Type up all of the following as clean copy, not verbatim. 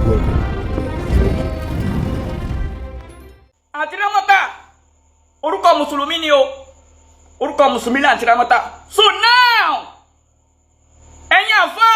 Welcome. Thank you. Àǹtí Rámọ́tà, orúkọ mùsùlùmí ni o. Orúkọ mùsùlùmí ni àǹtí Rámọ́tà. So now, ẹ̀yin àfa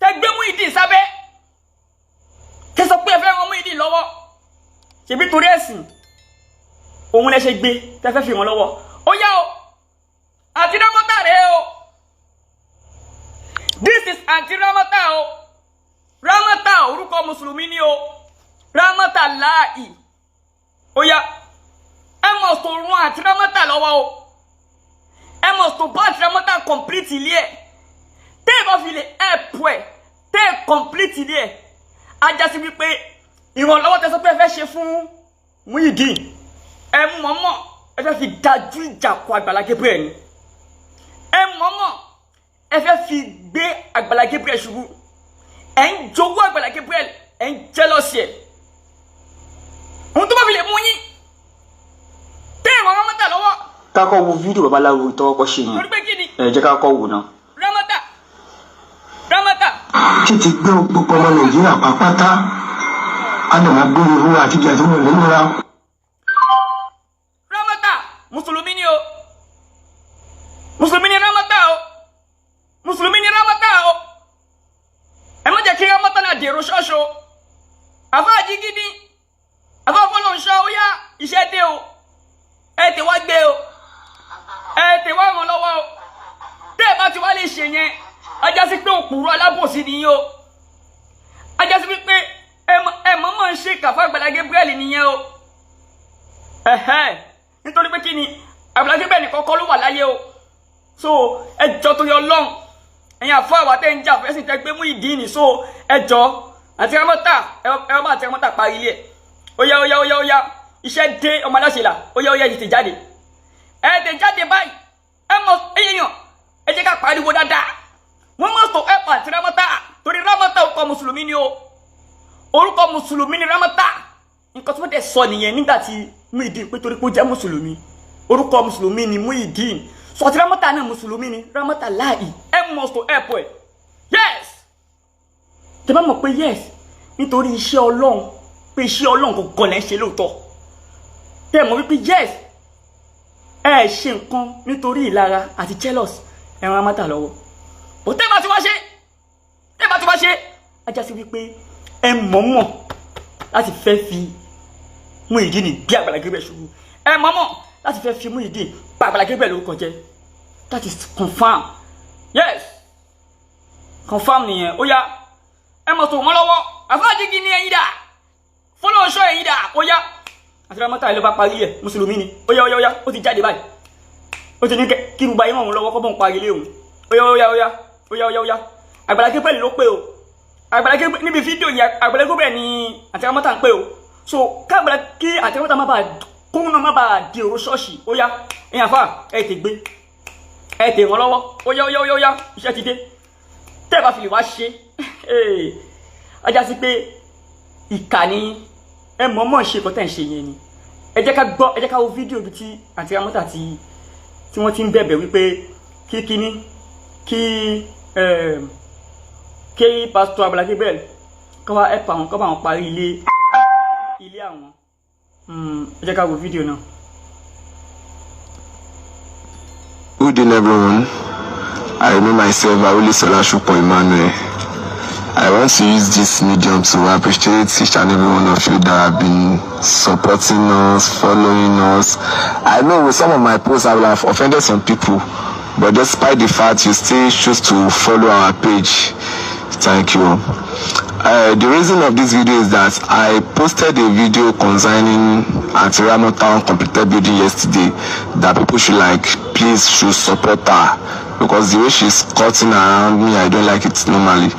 tẹ gbé Muyideen sábẹ́, tẹ sọ pé ẹ fẹ́ ràn Muyideen lọ́wọ́, ṣèbí torí ẹ̀sìn òun lẹ ṣe gbé tẹ fẹ́ fi ràn lọ́wọ́. Ó yá o, àǹtí Rámọ́tà rèé o. This is àǹtí Rámọ́tà o. Rámọ́tà, orúkọ mùsùlùmí ni o. Rámọ́tà láàyè. Ó yá, ẹ mọ̀ tó rún àǹtí Rámọ́tà lọ́wọ́ o. Ẹ mọ̀ tó bá àǹtí Rámọ́tà complete ilé ẹ̀. Tẹ́ ẹ bá fi lè help ẹ̀, tẹ́ ẹ complete ilé ẹ̀, á já sí wípé ìrànlọ́wọ́ tẹ́ sọ pé ẹ fẹ́ ṣe fún Muyideen, ẹ mọ̀ọ́mọ̀ ẹ fẹ́ fi dájú ìjà kọ Àgbàlá Gabriel ni. Ẹ mọ̀ọ́mọ̀ ẹ fẹ́ fi gbé Àgbàlá Gabriel ṣubú. Ẹ ń jowó Àgbàlá Gabriel, ẹ ń jealous ẹ̀. Ohun tó bá fi lè mú yín tẹ́ ìwọ̀n Rámọ́tà lọ́wọ́. Ká kọ́ wo fídíò babaláwo tọwọ́ kọ́ ṣe yẹn. Torí pé kí ni? Ẹ jẹ́ ká kọ́ wò náà. Rámọ́tà, Rámọ́tà. Títí gbé gbogbo ọmọ Nàìjíríà pátá, á lè máa gbé irú àtijọ́ àti wọn lẹ́nu. Rámọ́tà mùsùlùmí ni o. Mùsùlùmí ni Rámọ́tà o. Mùsùlùmí ni Rámọ́tà o. Ẹ má jẹ́ kí Rámọ́tà náà dèrò ṣọ́ọ̀ṣì o. Àfa àjígídí, àfa fọlọ́nṣọ́, ó yá, iṣẹ́ dé o. Ẹ tẹ wá gbé o, ẹ tẹ wá ràn lọ́wọ́ o. Tẹ́ ẹ bá ti wá lè ṣe yẹn, ajá sí pé òpùrọ̀ alábòsí nìyí o. Ajá sí pé ẹ mọ̀ mọ̀ ń ṣe kàfá Àgbàlá Gabriel nìyẹn o. Ẹ̀hẹ́, nítorí pé kí ni? Àgbàlá Gabriel nìkan kọ́ ló wà láyé o. So ẹ jọ, torí Ọlọ́run, ẹ̀yin àfọ àwa tẹ́ ń jà fẹ́sìn, tẹ́ gbé Muyideen ní, so ẹ jọ, àǹtí Rámọ́tà, ẹ bá àǹtí Rámọ́tà parí ilé ẹ̀. Ó yá, ó yá, ó yá, ó yá, iṣẹ́ dé. Ọmọ aláṣẹ là, ó yá, ó yá, tètè jáde, ẹ tètè jáde báyìí. Ẹ mọ èèyàn, ẹ jẹ́ ká pariwo dáadáa. Wọ́n mọ̀ tó ẹ pa àǹtí Rámọ́tà, torí Rámọ́tà, orúkọ mùsùlùmí ni o. Orúkọ mùsùlùmí ni Rámọ́tà. Nǹkan tí wọ́n tẹ̀ sọ nìyẹn nígbà tí Muyideen pé torí pé ó jẹ́ mùsùlùmí, orúkọ mùsùlùmí ni Muyideen. Sọ àti Rámọ́tà náà, mùsùlùmí ni Rámọ́tà láàyè. Ẹ must to help ẹ. Yes, tẹ bá mọ̀ pé yes, nítorí iṣẹ́ Ọlọ́run, pé iṣẹ́ Ọlọ́run kò gọlẹ̀ ń ṣe lóòótọ́, tẹ mọ̀ wípé yes, ẹ ṣe nǹkan nítorí ìlara àti jealous, ẹ ràn Rámọ́tà lọ́wọ́. Bó tẹ́ bá ti wá ṣe, tẹ́ bá ti wá ṣe, á já sí wípé ẹ mọ̀ọ́mọ̀ láti fẹ́ fi Muyideen gbé Àgbàlá Gabriel ṣubú. Ẹ mọ̀ọ́mọ̀ láti fẹ́ fi Muyideen bà Àgbàlá Gabriel lórúkọ jẹ́. That is confirm. Yes, confirm nìyẹn. Ó yá, ẹ mọ̀ tó wọ́n lọ́wọ́. Àfáàjìgì ni ẹ̀yin dà, fọlọ́ọ̀ṣọ́ ẹ̀yin dà. Ó yá, àti Rámọ́tà ló bá parí ẹ̀, mùsùlùmí ni. Ó yá, ó yá, ó yá, ó ti jáde báyìí. Ó ti ní kí gbogbo ayé mọ̀ òun lọ́wọ́ kọ́ bọ̀ ń parí ilé òun. Ó yá, ó yá, ó yá, ó yá, ó yá, ó yá. Àgbàlá Gabriel ló pé o. Àgbàlá Gabriel níbi fídíò yẹn, Àgbàlá Gabriel ni àti Rámọ́tà ń pè o. So káàgbàlá kí àti Rámọ́tà má bàa kóhun náà má bàa di èrò ṣọ́ọ̀ṣì. Ó yá, ẹ̀yin àfà, ẹ̀ tè gbé, ẹ̀ tè ràn lọ́wọ́. Ó yá, ó yá, ó yá, ó yá, iṣẹ́ ti dé. Tẹ́ ẹ bá fi lè wá ṣe, ajá sí pé ìkà ni ẹ mọ̀ọ́mọ̀ ṣe nǹkan tẹ́ ń ṣe yẹn ni. Ẹ jẹ́ ká gbọ́, ẹ jẹ́ ká wo fídíò ibi tí àǹtí Rámọ́tà tí wọ́n ti ń bẹ̀bẹ̀ wípé kí kíní kí pásítọ̀ Àgbàlá Gabriel kọ́ wá help àwọn, kọ́ bá wọn parí ilé àwọn. Ẹ jẹ́ ká wo fídíò náà. Good evening, everyone. I remain myself, Arulisola Shupo Emmanuel. I want to use this medium to appreciate each and every one of you that have been supporting us, following us. I know with some of my posts I will have offended some people, but despite the fact you still choose to follow our page, thank you. The reason of this video is that I posted a video concerning Aunty Ramota uncompleted building yesterday, that people should like, please should support her, because the way she's cutting around me, I don't like it normally.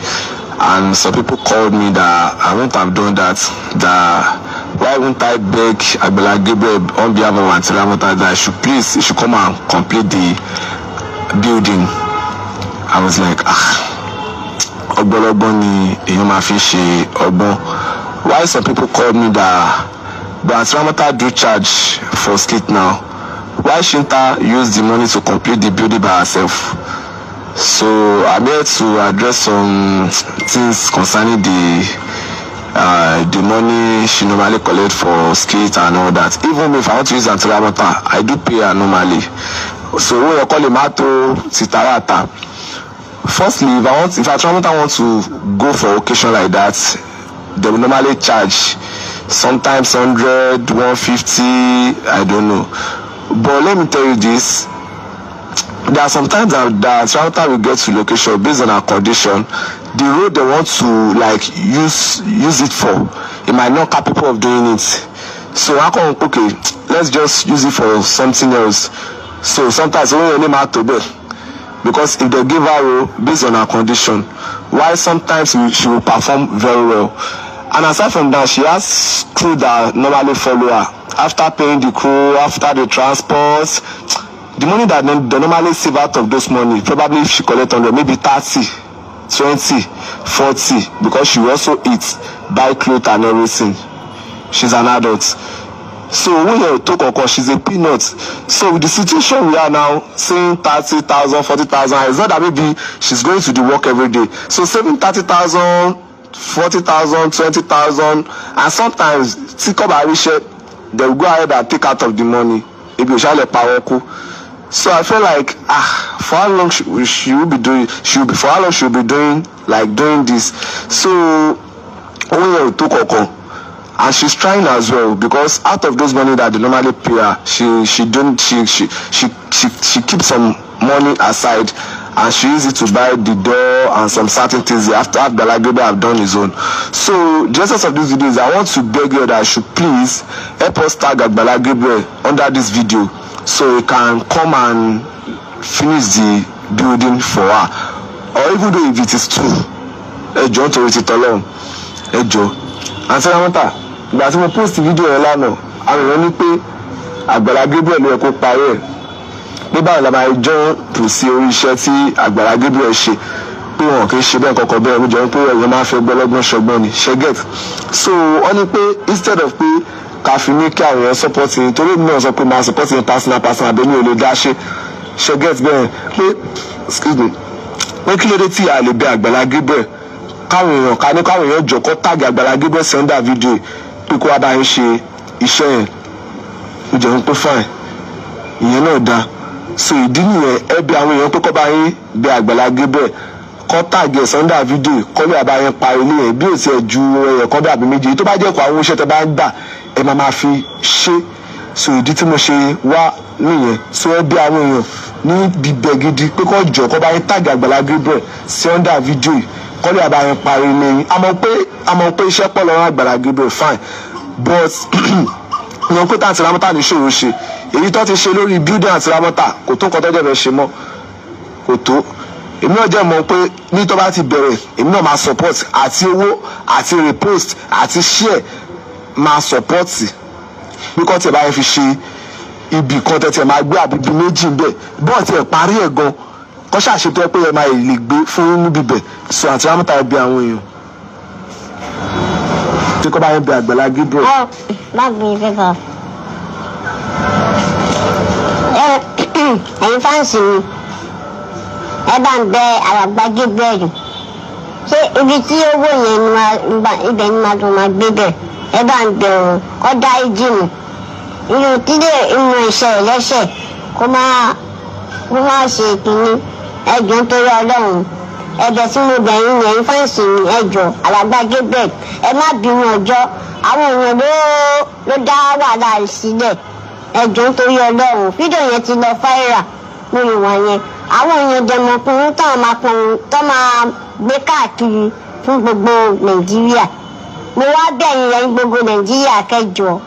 And some people called me that I won't have done that, that why won't I beg Agbala Gabriel on behalf of Aunty Ramota that I should please, he should come and complete the building. I was like, ah, ọgbọ́lọ́gbọ́n ni èèyàn máa fi ṣe ọgbọ́n. Why some people called me that, but Aunty Ramota do charge for skit now, why shouldn't I use the money to complete the building by herself? So I'm here to address some things concerning the The money she normally collect for skit and all that. Even if I want to use Aunty Ramota, I do pay her normally. So owó yẹn kọ́ lè má tó ti tààràtà. Firstly, if Aunty Ramota want to go for occasion like that, they will normally charge sometimes 100, 150, I don't know. But let me tell you this, there are sometimes that Ramota will get to location based on her condition. The road they want to like use it for, it might not capable of doing it. So how come, okay, let's just use it for something else. So sometimes owó yẹn lè má tó bẹ́ẹ̀, because if they give her role based on her condition, why sometimes she will perform very well. And aside from that, she has crew that normally follow her. After paying the crew, after the transport, the money that they normally save out of those money, probably if she collect 100, maybe 30, 20, 40, because she will also eat, buy cloth and everything. She's an adult. So owó yẹn ò tó kankan, she's a peanut. So with the situation we are now, saying 30,000, 40,000, it's not that maybe she's going to the work every day. So saving 30,000, 40,000, 20,000, and sometimes tí kò bá ríṣẹ́, they will go ahead and take out of the money. Ebi ò ṣáà lè pa wọ́n kú. So I feel like, ah, for how long she will be doing, she will be, for how long she will be doing, like doing this. So owó yẹn ò tó kankan. And she's trying as well, because out of those money that they normally pay her, she don't she keeps some money aside and she use it to buy the door and some certain things after Agbala Gabriel have done his own. So the essence of this video is I want to beg you that should please help us tag Agbala Gabriel under this video so he can come and finish the building for her, or even though if it is two. Ẹ jọ̀ọ́, nítorí ti tọ́lọ́run, ẹ jọ̀ọ́. Àǹtí Ramota, ìgbà tí mo post video yẹn lánàá, àwọn èèyàn ní pé Àgbàlá Gabriel ló yẹ kó parí ẹ̀, pé báwo la máa jọ́ tò sí orí iṣẹ́ tí Àgbàlá Gabriel ṣe, pé wọn kì í ṣe bẹ́ẹ̀ kọ̀ọ̀kan bẹ́ẹ̀. Mo jẹ́ pé èèyàn máa fẹ́ gbọ́lọ́gbọ́n ṣọgbọ́n ni ṣe get. So wọ́n ní pé instead of pé ká fi ní kí àwọn èèyàn support yín, torí èmi náà sọ pé máa support yín personal personal, àbí mi ò lè dá ṣe ṣe get bẹ́ẹ̀, pé, excuse me, pé kí ló dé tí a lè bẹ Àgbàlá Gabriel, káwọn èèyàn ká ní káwọn èèyàn jọ kó tag Àgbàlá Gabriel sí under video pé kó wá bá yín ṣe iṣẹ́ yẹn. Ó jẹun pé fine, ìyẹn náà dáa. So ìdí nìyẹn, ẹ bẹ àwọn èèyàn pé kó bá yín bẹ Àgbàlá Gabriel, kó tag ẹ̀ sí under video, kó lè bá yín pa ilé yẹn, bí ò tiẹ̀ ju ẹyẹ kan dàbí méjì, tó bá jẹ́ kó àwọn iṣẹ́ tẹ bá ń gbà, ẹ máa máa fi ṣe. So ìdí tí mo ṣe wá nìyẹn. So ẹ bẹ àwọn èèyàn ní bíbẹ gidi pé kó jọ kó bá yín tag Àgbàlá Gabriel sí under video, kó lè bá yín parí ilé yín. Àmọ́ pé iṣẹ́ pọ̀ lọ́rùn Àgbàlá Gabriel, fine, but ìyẹn pé táǹtì Ramota ní ṣòro ṣe. Èyí tó ti ṣe lórí building àti Ramota kò tó nǹkan tó jẹ́ fẹ́ ṣe mọ́, kò tó. Èmi náà jẹ́ mọ̀ pé ní tó bá ti bẹ̀rẹ̀, èmi náà máa support, àti owó àti repost àti share, máa support bí kò tiẹ̀ bá yẹn fi ṣe ibì kan tẹ̀tẹ̀ máa gbé àbí ibi méjì ń bẹ̀ bọ́ọ̀ tiẹ̀ parí ẹ̀ gan, kọ́ ṣàṣetọ́ ẹ pé ẹ máa lè gbé fún níbi bẹ̀. So àti Ramota, bí àwọn èèyàn tí kò bá yẹn bẹ Àgbàlá Gabriel. Ọ bá gbé pépà. Ẹ ẹ̀yin fans mi, ẹ bá ń bẹ Alàgbà Gabriel. Ṣé ibi tí owó yẹn ni máa ibẹ̀ ni máa tún máa gbé bẹ̀? Ẹ bá ń bẹ òun kó dá ìjì mi inú tílé inú iṣẹ́ ẹlẹ́ṣẹ̀, kó má ṣe kínní. Ẹ jọ̀ọ́, nítorí Ọlọ́run, ẹ̀bẹ̀ tí mo bẹ̀ yín yẹn, fans mi, ẹ jọ̀ọ́, Alàgbà Gabriel, ẹ má bínú. Ọjọ́ àwọn èèyàn ló dá wàhálà sílẹ̀. Ẹ jọ̀ọ́, nítorí Ọlọ́run. Fídíò yẹn ti lọ viral lórí wọn yẹn. Àwọn èèyàn dẹmọkùnrin táwọn máa pọn tó máa gbé káàkiri fún gbogbo Nàìjíríà. Mo wá bẹ̀yìn rẹ̀ ní gbogbo Nàìjíríà, kẹjọ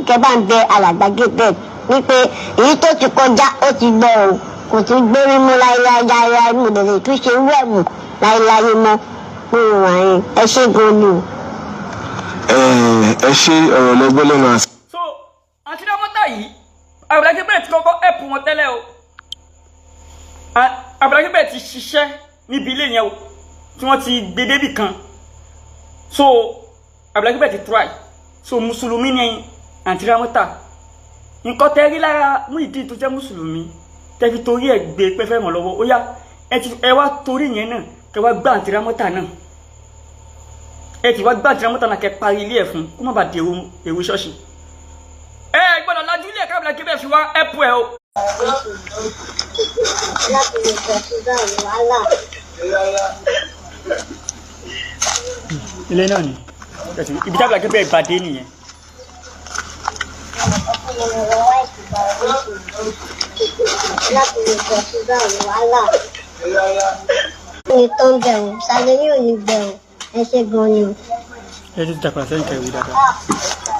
kẹ bá ń bẹ Alàgbà Gabriel wípé èyí tó ti kọjá, ó ti lọ o, kò tún gbérí mú láéláé láéláé. Mo lè tún ṣe irú ẹ̀mù láéláé mọ́ lórí wọn yẹn. Ẹ ṣé gan ni o. Ẹ ṣe ọ̀rọ̀ lẹ́gbẹ́ lẹ́nu àti. So àǹtí Ramota yìí, Àgbàlá Gabriel ti kọ́kọ́ help wọn tẹ́lẹ̀ o. Àgbàlá Gabriel ti ṣiṣẹ́ níbi ilé yẹn o, tí wọ́n ti gbé débì kan. So Àgbàlá Gabriel ti try. So mùsùlùmí ni àǹtí Ramota. Nǹkan tẹ́ rí lára Muyideen tó jẹ́ mùsùlùmí, tẹ́ fi torí ẹ̀ gbé pẹ́fẹ́ mọ̀ lọ́wọ́, ó yá, ẹ ti ẹ wá torí yẹn náà kẹ́ wá gbá àǹtí Ramota náà. Ẹ ti wá gbàdúrà mọ́tà náà kẹ́ parí ilé ẹ̀ fún kó má bàa dèrò èrò ṣọ́ọ̀ṣì. Ẹ gbọ́dọ̀ lajú ilé ẹ̀ka Àgbàlá Gabriel fi wá ẹ̀pù ẹ̀ o. Ilé náà ni ibi tí Àgbàlá Gabriel ìbàdí nìyẹn. Ní tó ń bẹ̀rù, ṣàlẹ́ ní òní bẹ̀rù, ẹ ṣe gan ni o. Ẹ ti dàgbà sẹ́yìn kẹwì dáadáa.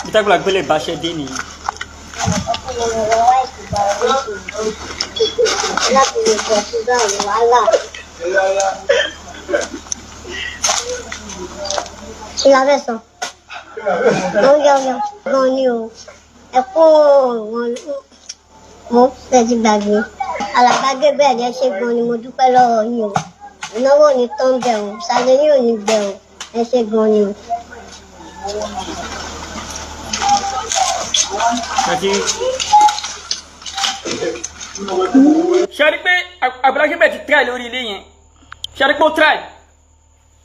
Ibi tí Àgbàlá Gabriel ìbáṣẹ́ dé nìyẹn. Kí la fẹ́ sọ? Ó yọ yọ gan ni o. Ẹ kó wọn mo fẹ́ ti gbàgbé. Alàgbà Gabriel ẹ ṣé gan ni, mo dúpẹ́ lọ́wọ́ yín o. Ìnáwó ni tó ń bẹ̀rù, ṣàlẹ́ ní òní bẹ̀rù, ẹ ṣé gan ni o. Ṣe rí pé Àgbàlá Gabriel ti try lórí ilé yẹn? Ṣe rí pé ó try?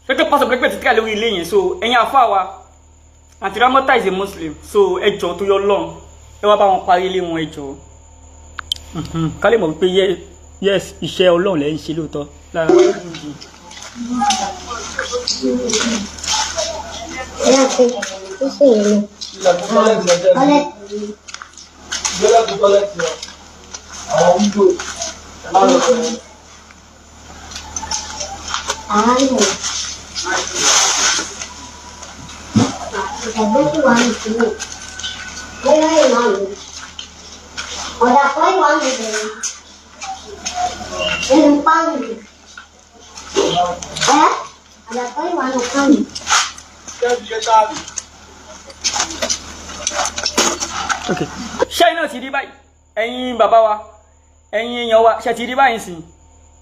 Ṣe pé Pastor Àgbàlá Gabriel ti try lórí ilé yẹn? So ẹ̀yin àfáà wa, Aunty Ramota is a Muslim, so ẹ jọ̀ọ́ tó yọ lọ́n, ẹ wá bá wọn parí ilé wọn, ẹ jọ̀ọ́ ká lè mọ̀ wípé yes, iṣẹ́ Ọlọ́run lẹ́ ń ṣe lóòótọ́ lára. Okay. Ṣé iná ti rí báyìí? Ẹ̀yin bàbá wa, ẹ̀yin èèyàn wa, ṣe ti rí báyìí sìn?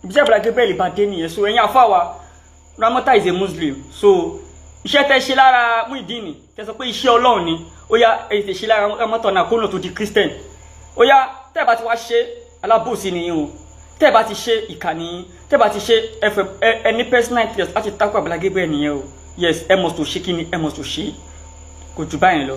Ibi tí Àgbàlá Gabriel bá dé nìyẹn. So ẹ̀yin àfáà wa, Ramota is a Muslim, so iṣẹ́ tẹ́ ṣe lára Muyideen, tẹ́ sọ pé iṣẹ́ Ọlọ́run ni, ó yá èyí tẹ́ ṣe lára Ramota náà kó náà tó di Christian. Ó yá tẹ́ bá ti wá ṣe alábòsí nìyẹn o, tẹ́ bá ti ṣe ìkà nìyẹn, tẹ́ bá ti ṣe ẹni personal interest láti takò Àgbàlá Gabriel nìyẹn o. Yes, ẹ must to ṣe kí ni, ẹ must to ṣe, kò jù báyìí lọ.